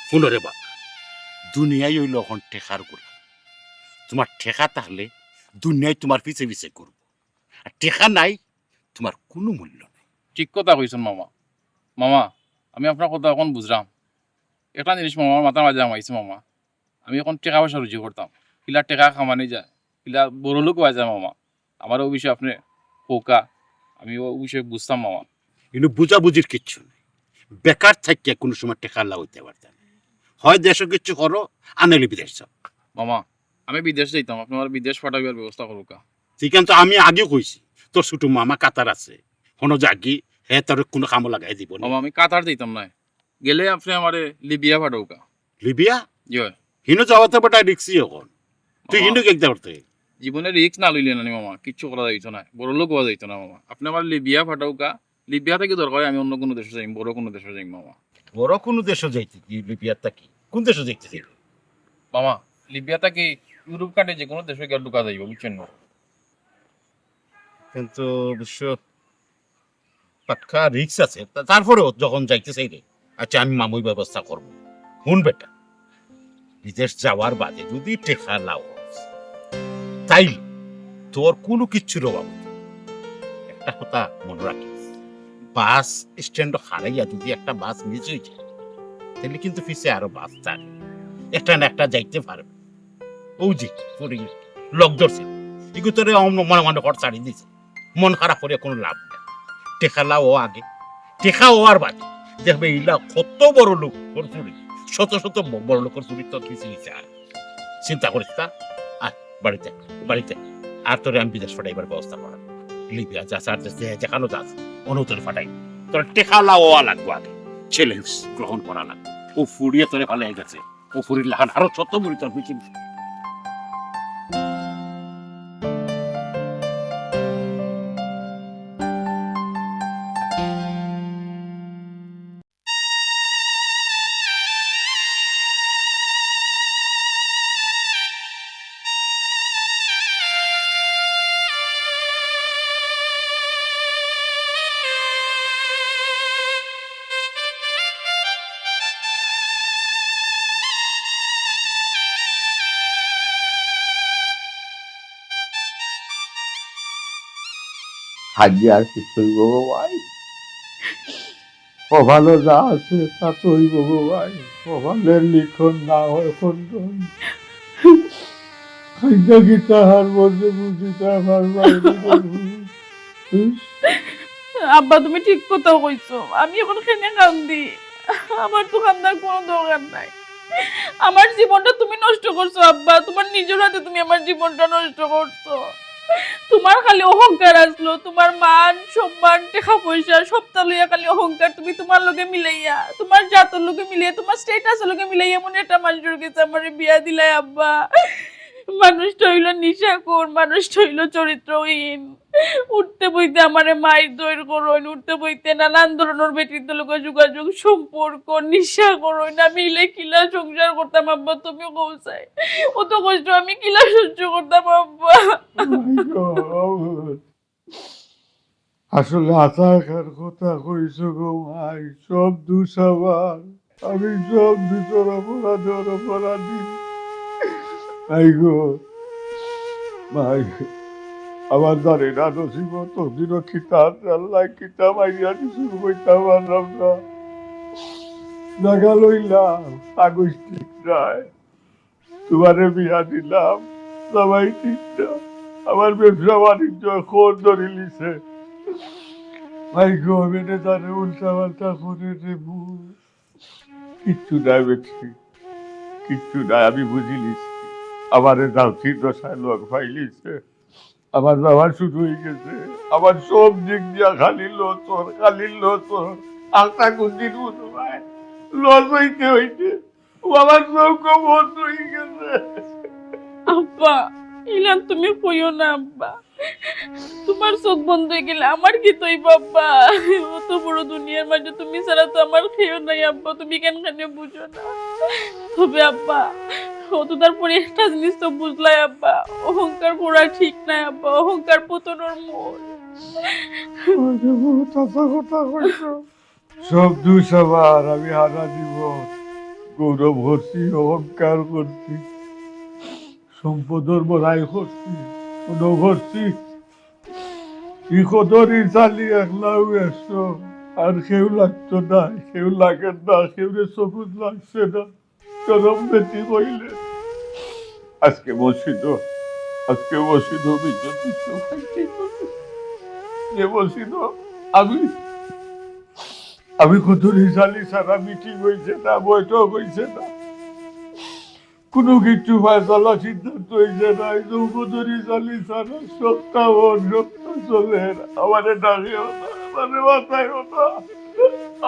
হুনো রে বাবা, দুনিয়াই অইলো অখন টেকার গোলাম। তুমার টেকা থাকলে দুনিয়াই তুমার পিছে পিছে ঘুরবো, আর টেকা নাই, তুমার কুনু মূল্য নাই। ঠিক কথা কইছইন মামা। মামা, আমি আপনার কথা অখন বুঝরাম। একটা জিনিস মামা, আমার মাথার মাঝে হামাইছে মামা। আমি অখন টেকা পয়সা রুজি করতাম, কিলা টেকা কামানি যায়, কিলা বড় লোক অওয়া যায় মামা। আমারে অউ বিষয়ে আপনে কউক্কা, আমি অউ বিষয়ে বুঝতাম মামা। ইনো বুঝাবুঝির কিচ্ছু নাই। বেকার থাকিয়া কুনু সময় টেকাআলা অইতে পারতা না। হয় দেশো কিচ্ছু করো, আর নাইলে বিদেশ যাও। মামা, আমি বিদেশ যাইতাম, আপনে আমারে বিদেশ পাঠাইবার ব্যবস্থা করউক্কা। ঠিক আছে, আমি আগেউ কইছি, তোর ছুটু মামা কাতার আছে, হনো যাগি, হে তোরে কুনু কামো লাগাই দিবো না। মামা, আমি কাতার যাইতাম নায়, গেলে আপনে আমারে লিবিয়া পাঠাউক্কা। লিবিয়া? জি অয়। হিনো যাওয়াতে বেটা রিক্সি অখন। তুই মামা, হিনো গেছতে পারতে? জীবনে রিক্স না লইলে নানি মামা, কিচ্ছু করা যাইতো নায়, বড় লোক অওয়া যাইতো না মামা। আপনে আমারে লিবিয়া পাঠাউক্কা, লিবিয়া থাকি দরকার অয় আমি অন্য কুনু দেশো যাইমু, বড় কুনু দেশো যাইমু মামা। বড় কুনু দেশো যাইতে কি লিবিয়া থাকি? কুন দেশো যাইতে চাইরে? মামা, লিবিয়া থাকি ইউরোপ কান্ট্রি যেকুনু দেশো গিয়া ঢুকা যাইবো, বুঝছইন না? কিন্তু অবশ্য পাক্কা রিক্স আছে। তা-, তারপরেও যখন যাইতে চাইরে, আচ্ছা, আমি মামুই ব্যবস্থা করমু। হুন বেটা, বিদেশ যাওয়ার বাদে যদি টেকা লাও, তাইলে তোর কুনু কিচ্ছুর অভাব অইতো না। একটা কথা মনো রাখিস, বাস স্ট্যান্ডো হারাইয়া যদি একটা বাস মিস অই যায়, তাইলে কিন্তু পিছে আরো বাস থাকে, একটা না একটা যাইতে পারবে। অউ যে, পড়ি গেল, লগ ধরছে, ইগু তোরে অমন মনে মনে হট ছাড়ি দিছে। মন খারাপ করিয়া কুনু লাভ নাই। টেকা লাও আগে, টেকা অওয়ার বাদে দেখবে ইলা কত বড় লোকর চুড়ি, শত শত ব-, বড় লোকর চুড়ি তোর পিছে পিছে আয়। চিন্তা করিস না, আয় বাড়িত, বাড়িত। আর তোরে আমি বিদেশ পাঠাইবার ব্যবস্থা করার। লিবিয়া যাস আর দেশে যেখানো যাস, অনো তোরে পাঠাই। তোর টেকা লাও অওয়া লাগবো আগে, চ্যালেঞ্জ গ্রহণ করা লাগবো। অউ ফুড়িয়ে তোরে ফালাই গেছে। অউ ফুড়ির লাখান আরো শত ফুড়ি তোর পিছে। হাজিয়া আর কিছু অইবো গো ভাই। কপালো যা আছে তা তো অইবো গো ভাই। কপালের লিখন না হয় খণ্ডন। খাইতা কিতা আর মধ্যে বুঝিতা আমার বাইরে। আব্বা, তুমি ঠিক কথা কইছো। আমি এখন কেনে কান্দি? আমার তো কান্দার কোনো দরকার নাই। আমার জীবনটা তুমি নষ্ট করছো আব্বা, তোমার নিজের হাতে তুমি আমার জীবনটা নষ্ট করছো। তোমার খালি অহংকার আসলো, তোমার মান সম্মান, টাকা পয়সা, সবটা লইয়া খালি অহংকার। তুমি তোমার লগে মিলাইয়া, তোমার জাতর লগে মিলাইয়া, তোমার স্ট্যাটাসর লগে মিলাইয়া এমন একটা মানুষের কাছে আমারে বিয়া দিলাই আব্বা। মানুষটা হইলো নিশাখোর, মানুষটা হইলো চরিত্রহীন। উঠতে বইতে আমারে মাইর দইর করইন, উঠতে বইতে নানান ধরনের বেটির লগে যোগাযোগ, সম্পর্ক, নিশা করইন। আমি ইলে কিলা সংসার করতাম আব্বা, তুমি কও চাই? অত কষ্ট আমি কিলা সহ্য করতাম আব্বা? আসলে আশাকার কথা কইছো গো মাই, সব দোষ আমার। আমি সব দোষর অপরাধর অপরাধী। মাই গো, মাই, আমার জানি না নসিব তকদিরও কিতা আছে, আল্লাহ কিতা মাইয়া দিছইন কইতাম পারলাম না। জাগা লইলাম, কাগজ ঠিক নাই। তোমারে বিয়া দিলাম, জামাই ঠিক না। আমার ব্যবসা বাণিজ্য খোর ধরিলিছে। মাই গো, বেটা তারে উল্টা পাল্টা করে দেবো। কিচ্ছু নাই বেটি, কিচ্ছু নাই। আমি বুঝিলিছি, আমারে যান্ত্রিক দশায় লগ পাইলিছে। আমার যাওয়া শুরু হয়ে গেছে। আমার সব দিক দিয়া খালি লস অর, খালি লস অর। আশা কোনদিন বুঝো নাই, লস হইতে হইতে ও আমার চোখ বন্ধ হয়ে গেছে। আব্বা, ইলান তুমি কইও না আব্বা। তোমার চোখ বন্ধ হয়ে গেলে আমার কিতা অইবো আব্বা? অত বড় দুনিয়ার মাঝে তুমি ছাড়া তো আমার কেউ নাই আব্বা, তুমি কেন কেন বুঝো না? তবে আব্বা, অতটার পরে একটা জিনিস তো বুঝলাই আব্বা, অহংকার করা ঠিক নাই আব্বা, অহংকার পতনের মূল। ওই যে বহুত হাছা কথা কইছো। সব দোষ আমার, আমি হারা জীবন গৌরব করছি, অহংকার করছি, সম্পদর বড়াই করছি, মনো করছি ই কদর ই চালি একলাউ একশো, আর কেউ লাগতো না, কেউ লাগের না, কেউরে সবুজ লাগছে না। চরম বেটি কইলে আজকে মসজিদ, আজকে মসজিদ অভিযোগ দিতে পারছি না। যে মসজিদ আমি, আমি কত রিজালি সারা মিটিং হইছে না, বৈঠক হইছে না, কোনো কিছু ফয়সালা সিদ্ধান্ত হইছে না। এই যে উপদরি জালি সারা সপ্তাহ সপ্তাহ চলে, আমারে ডাকেও না, আমারে বাতায়ও না,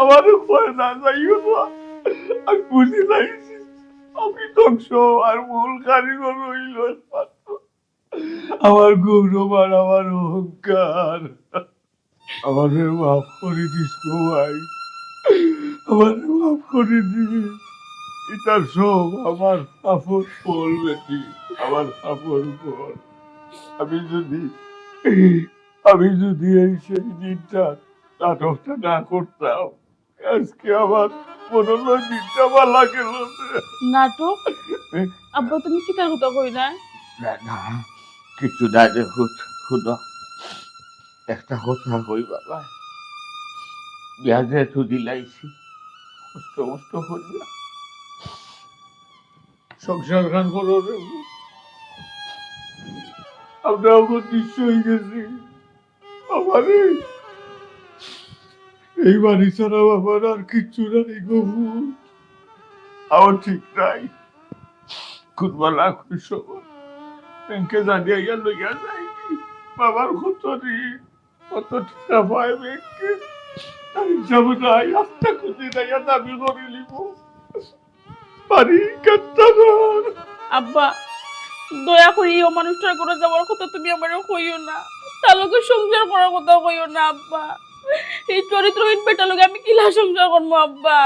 আমারে কয় না, যাইও না। আমি বুঝি লাইছি আমি ধ্বংস, আর মূল কারিগর হইল একমাত্র আমার গৌরব আর আমার অহংকার। আমারে মাফ করে দিস গো ভাই, আমারে মাফ করে দিস। এটা সব আমার পাপর ফল বেটি, আমার পাপর ফল। আমি যদি, আমি যদি এই সেই দিনটা নাটকটা না করতাম, আজকে আমার মনে হয় দিনটা ভালা গেল না। নাটক? আব্বা, তুমি কিতার কথা কইলা? না, না, কিছু না রে পুত, হুনো। একটা কথা কই বাবা, বিয়া যেহেতু দিলাইছি, কষ্ট মষ্ট করিয়া সংসার খান করো রে পুত। আমরা এখন নিঃস্ব হয়ে গেছি। বাবারে, এই বাড়ি ছাড়া বাবার আর কিচ্ছু নাই গো পুত। আমার ঠিক নাই, কোন বেলা কোন সময় ব্যাংকে জানিয়া ইয়া লইয়া যায়নি। বাবার কত ঋণ, কত টাকা পায় ব্যাংকে, তার হিসাব নাই। আস্তা খুঁজি যাইয়া দাবি করিলিব। বাড়ি কাটতাম। আব্বা, দয়া করি এই অমানুষটার ঘরো যাওয়ার কথা তুমি আমারে কইও না, তার লগে সংসার করার কথা কইও না আব্বা। এই চরিত্রহীন বেটার লগে আমি কিলা সংসার করমু আব্বা?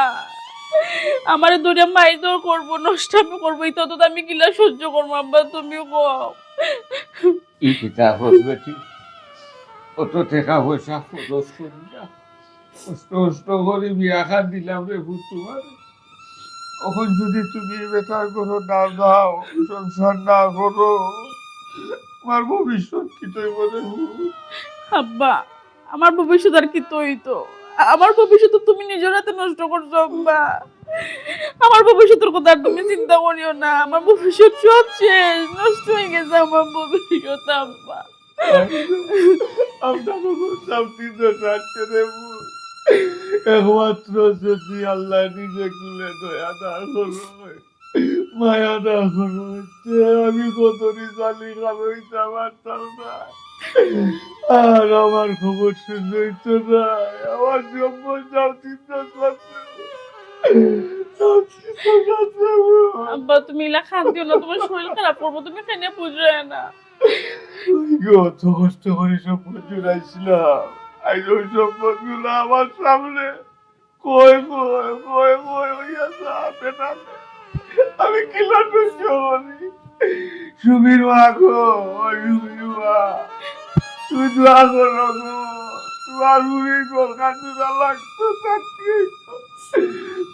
আমারে ধরে মাইর দর করবো, নষ্টামি করবো, ইতা তো আমি কিলা সহ্য করমু আব্বা, তুমি কও। ই কিতা হল বেটি, অত টাকা পয়সা খরচ করিয়া কষ্ট কষ্ট করি বিয়া খান দিলাম রে পুত তোমার। এখন যদি তুমি বেটার ঘরো না যাও, সংসার না করো, তোমার ভবিষ্যৎ কিতা অইবো রে পুত? আব্বা, আমার ভবিষ্যৎ আর কিতা অইতো? আমার ভবিষ্যৎ তো তুমি নিজর হাতে নষ্ট করছো আব্বা। আমার ভবিষ্যতের কথা আর তুমি চিন্তা করিও না, আমার ভবিষ্যৎ সব শেষ, নষ্ট হয়ে গেছে আমার ভবিষ্যৎ, আব্বা। আপনার উপর সব চিন্তা থাকতে দেব। একমাত্র যদি আল্লাহ নিজে কুলে দয়া না করো, মায়া না করো, যে আমি কত রিজালি খাওয়াইতে পারতাম না। আর আমার খবর শুনতে হইতো না। আমার সম্পদ সব চিন্তা করতে, সব চিন্তা করতে। আব্বা, তুমি ইলা কান্দিও না, তোমার শরীর খারাপ করবো, তুমি কেনে বুঝো না? ওই গো, অত কষ্ট করে সম্পদ জুড়াইছিলাম, আজ ওই সম্পদ গুলো আমার সামনে কই কই কই কই হইয়া যাবে না। আমি কিলা সহ্য করি? সুমির মা গো, ও সুমির মা, তুমি দোয়া করো গো। তোমার মুড়ি দরকার দুটা লাগতো চাকরি।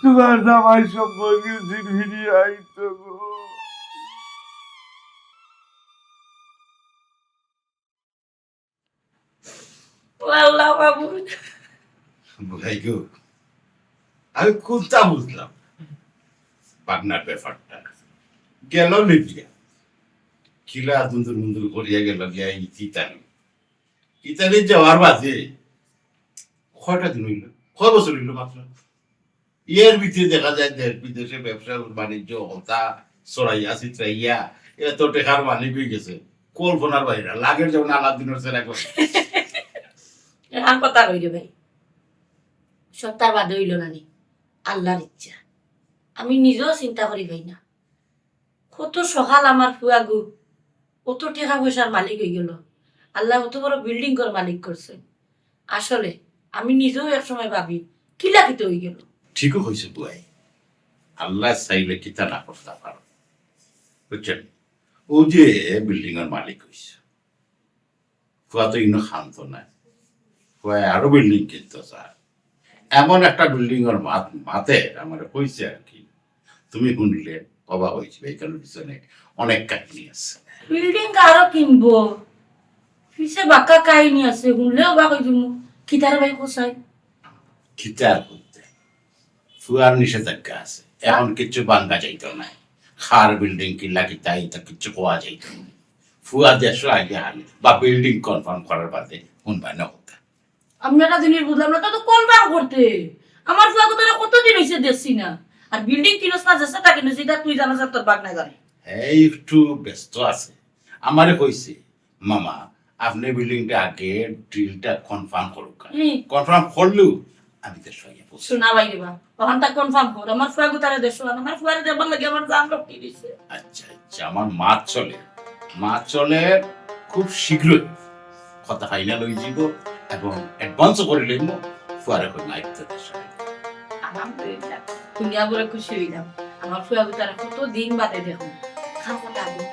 তোমার জামাই সম্পর্কে জিনিস আইতো গো। ও আল্লাহ বাবু। বুঝাই গো, আমি কোনটা বুঝলাম? পাবনার ব্যাপারটা গেল লিবিয়া, কিলা দুন্দুর মুন্দুর করিয়া গেল গিয়া ইতালি। ইতালি যাওয়ার বাদে কয়টা দিন হইল, কয় বছর হইল মাত্র? এর ভিতরে দেখা যায় দেশ বিদেশে ব্যবসা বাণিজ্য হতা ছড়াইয়া ছিটরাইয়া এত টেকার মালিক হয়ে গেছে, কল্পনার বাইরে। লাগের যেমন আলাদিনের সেরা করে। এখান কথা কই রে ভাই, সপ্তাহ বাদে হইল না নি, আল্লাহর ইচ্ছা। আমি নিজেও চিন্তা করি ভাই না, কত সকাল আমার ফুয়াগু অত টেকা পয়সার মালিক হয়ে গেল, আল্লাহ অত বড় বিল্ডিং ঘর মালিক করছে। আসলে আমি নিজেও এক সময় ভাবি, কিলা কিতা হয়ে গেল। ঠিকও কইছে বুয়াই, আল্লাহ চাইলে কিতা না করতে পারো, বুঝছেন? ও যে বিল্ডিং এর মালিক হইছে, ফুয়া তো ইনো খান্ত নাই, ফুয়া আরো বিল্ডিং কিনতে চায়। এমন একটা বিল্ডিং ওর মাত মাতে আমার কইছে আর কি, তুমি শুনলে অবাক হয়েছিল। এখানে পিছনে অনেক কাহিনী আছে। বিল্ডিং আরো কিনবো, পিছে বাক্কা কাহিনী আছে, শুনলে অবাক হয়ে যাবো। কিতার ভাই কোথায়? কিতার করতে ফুয়ার নিষেধাজ্ঞা আছে, এখন কিচ্ছু বাঙ্গা যাইতো না। খার বিল্ডিং কিলা কিতা ইতা কিচ্ছু কোয়া যাইতো না। ফুয়া দেশো আগে আনি বা বিল্ডিং কনফার্ম করার বাদে হুনবা না কথা। আমি একটা জিনিস বুঝলাম না, তো কনফার্ম করতে আমার ফুয়া কোথায় কতদিন হয়েছে দেখছি না। আর বিল্ডিং কিনস না, যেটা কিনস, এটা তুই জানা, তোর বাগ না জানে। এই একটু ব্যস্ত আছে, আমারে কইছে, মামা, আপনি বিল্ডিংটা আগে ডিলটা কনফার্ম করুক। হুম। কনফার্ম করলেও আমি তো সঙ্গে বলছি। শোনা ভাই রে বা, ওখানটা কনফার্ম কর। আমার ফুয়া গুতারে দেশো আন, আমার ফুয়ারে দেবার লাগে আমার জান রক্তি দিছে। আচ্ছা, আচ্ছা, আমার মা চলে, মা চলে খুব শীঘ্রই কথা ফাইনাল হয়ে যাব এবং অ্যাডভান্সও করে লইব। ফুয়ারে কই মাইক তো দেশো। আলহামদুলিল্লাহ, দুনিয়া বড় খুশি হইলাম। আমার ফুয়া গুতারে কত দিন বাদে দেখো। খাও কথা আগে।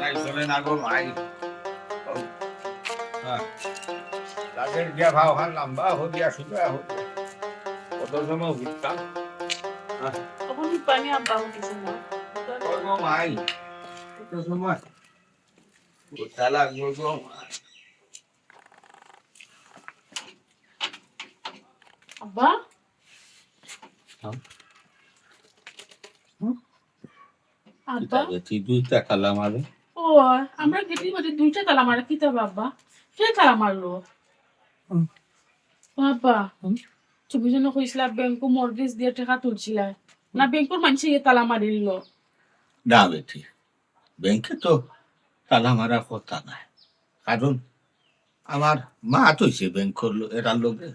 নাই চলে না গো ভাই। হ্যাঁ। রাতের গিয়া ভাও হান লম্বা হো গিয়া সুজা হো গিয়া। কত সময় উঠতাম? হ্যাঁ। তখন পানি আব্বা উঠেছে না। ওই গো ভাই, কত সময় উঠা লাগবো গো ভাই। আব্বা? হ্যাঁ? হুম? আব্বা? কিতা রে, তুই দুইটা তালা মারে? ও, আমরা গেটের মধ্যে দুইটা তালা মারে, কিতা আব্বা? কে তালা মারলো? হুম। ও আব্বা, হুম? তুমি যেন কইছিলা ব্যাংকো মর্গেজ দিয়া টাকা তুলছিলা, না ব্যাংকর মানষে ইয়ে তালা মারিল? না বেটি, ব্যাংকে তো তালা মারা কথা নাই, কারণ আমার মাত অইছে ব্যাংকর ল-, এরার লগে,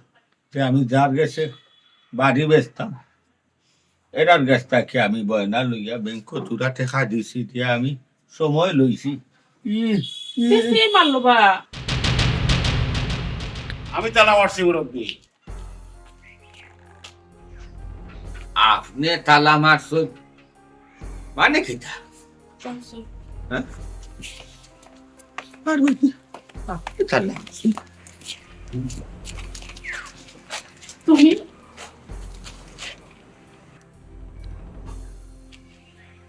যে আমি যার গেছে বাড়ি বেচতাম, এরার গেছ থাকি আমি বয়না লইয়া ব্যাংকো থুড়া টেকা দিছি, দিয়া আমি সময় লইছি। ই, ই। কে, কে মারলো বা? আমি তালা মারছি মুরব্বি। আপনে তালা মারছইন মানে কিতা? হ্যাঁ? আর ওই যে, আপনে তালা মারছইন। তুমি?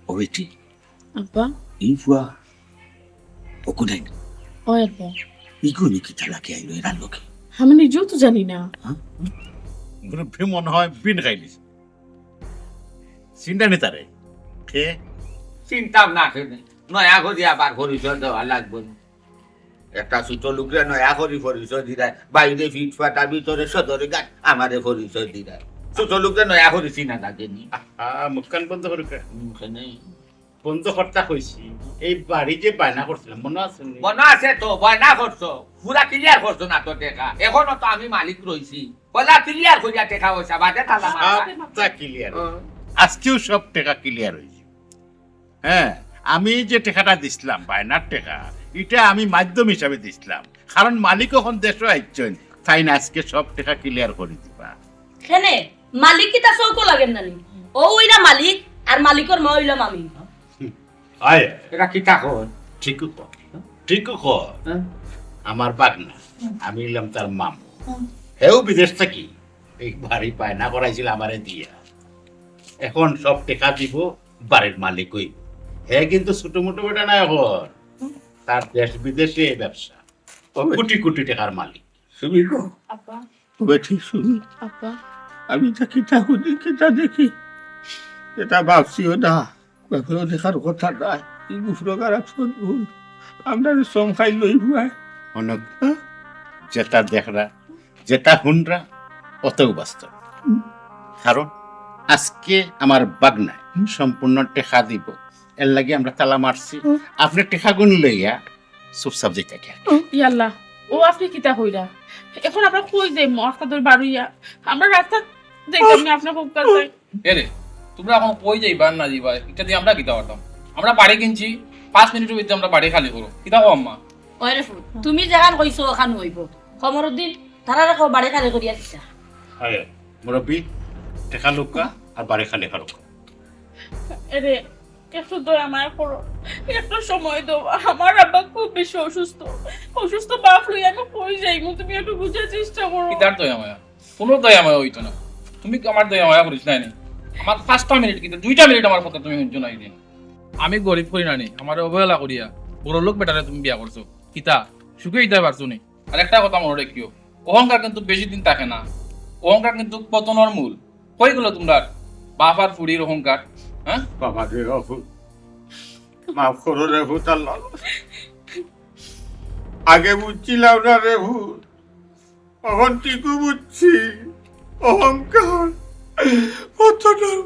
ও বেটি। আব্বা। এই ফুয়া। ওকু নাই। ওই আব্বা। ইগুনি কিতা লাগি আইলো এরার লগে? আমি নিজেও তো জানি না। মুরব্বি মনে হয় বিন খাইলিছে। চিন্তা নেই তারে। কে? চিন্তা না কেনে। নয়া করি আবার পরিচয় দেওয়া লাগবো না। একটা ছোট লোকরে নয়া করি পরিচয় দিরা। বাইরে ফিটফাটা, ভিতরে সদরে ঘাট, আমারে পরিচয় দিরা। ছোট লোকরে নয়া করি চিনা লাগেনি। আহা, মুখখান বন্ধ করুক। হুম, কেনে? বন্ধ করতা কইছি। এই বাড়ি যে বায়না করছিলাম, মনো আছে নি? মনো আছে তো, বায়না করছো। পুরা ক্লিয়ার করছো না তো টেকা। এখনো তো আমি মালিক রইছি। পয়লা ক্লিয়ার করিয়া টেকা পয়সা, বাদে তালা মারবা। সবটা ক্লিয়ার। হুম। আজকেও সব টেকা ক্লিয়ার অইছে। হ্যাঁ, আমি যে টেকাটা দিছিলাম, বায়নার টেকা, ইটা আমি মাধ্যম হিসাবে দিছিলাম। কারণ মালিক অখন দেশো আইছইন, তাইন আজকে সব টেকা ক্লিয়ার করি দিবা। কেনে? মালিক কিতা চউখো লাগের না নি? অউ অইরা মালিক, আর মালিকর মা অইলাম আমি। আয়। এরা কিতা কয়? ঠিকউ কয়। ঠিকউ কয়। হ্যাঁ? আমার ভাগনা, আমি অইলাম তার মামু। হুম। হেউ বিদেশ থাকি এই বাড়ি বায়না করাইছিল আমারে দিয়া। এখন সব টেকা দিব বাড়ির মালিক অইবো। হে কিন্তু ছোট মোটো বেটা নায় অখন। তার দেশ বিদেশে ব্যবসা। ওবে। কোটি কোটি টেকার মালিক। তুমি কও। আব্বা। ওবে ঠিক শুনি। আব্বা। আমি ইতা কিতা হুনি, কিতা দেখি। ইতা ভাবছিও না। বাপেও দেখার কথা নায়। ই গুফরগার আসল ভুল। আমরারে চমকাই লই হুয়ায়। অনেক হ্যাঁ? যেটা দেখরা, যেটা হুনরা, অতউ বাস্তব। হুম। কারণ আজকে আমার ভাগনায় হুম। সম্পূর্ণ টেকা দিব। এর লাগি আমরা তালা মারছি। হুম। আপনে টেকাগুন লইয়া চুপচাপ যাইতা কি আর কি। ইয়াল্লা, ও আপনে কিতা কইরা? এখন আমরা কই যাইমু? আস্তা দর বারইয়া। আমরা রাস্তা দেখতাম না, আপনার খুব কাছে। এরে, তোমরা এখন কই যাইবা না যাইবা, ইটা দি আমরা কিতা করতাম? আমরা বাড়ি কিনছি, পাঁচ মিনিটর ভিতরে আমরা বাড়ি খালি করো। কিতা কও আম্মা? ওই রে ফুত, তুমি যেখান কইছো ওখান অইবো। কমরুদ্দিন, তারারে কও বাড়ি খালি করিয়া দিতা। আরে, মুরব্বি, টেকা লউক্কা আর বাড়ি খালি করো। এরে, একটু দয়া মায়া করো, একটু সময় দেও। আমার আব্বা খুব বেশি অসুস্থ, অসুস্থ বাপ লইয়া আমি কই যাইমু? তুমি একটু বুঝার চেষ্টা করো। কিতার দয়া মায়া? কোনো দয়া মায়া অইতো না। তুমি কি আমার দয়া মায়া করিছ না নি? আমার পাঁচটা মিনিট কিতা, দুইটা মিনিট আমার কথা তুমি হুনছো না ইদিন। আমি গরিব করি না নি, আমারে অবহেলা করিয়া বড় লোক বেটারে তুমি বিয়া করছো। কিতা সুখে ইতা পারছো নি? আর একটা কথা মনো রাখিও, অহংকার কিন্তু বেশি দিন থাকে না। অহংকার কিন্তু পতনর মূল। কই গেল তোমরার বাপ আর ফুড়ির অহংকার? হ্যাঁ? বাবা রে, ও ফুত। মাফ করো রে ফুত, আল্লাহ। আগে বুঝছিলাম না রে ফুত। অখন ঠিকউ বুঝছি। অহংকার পতনর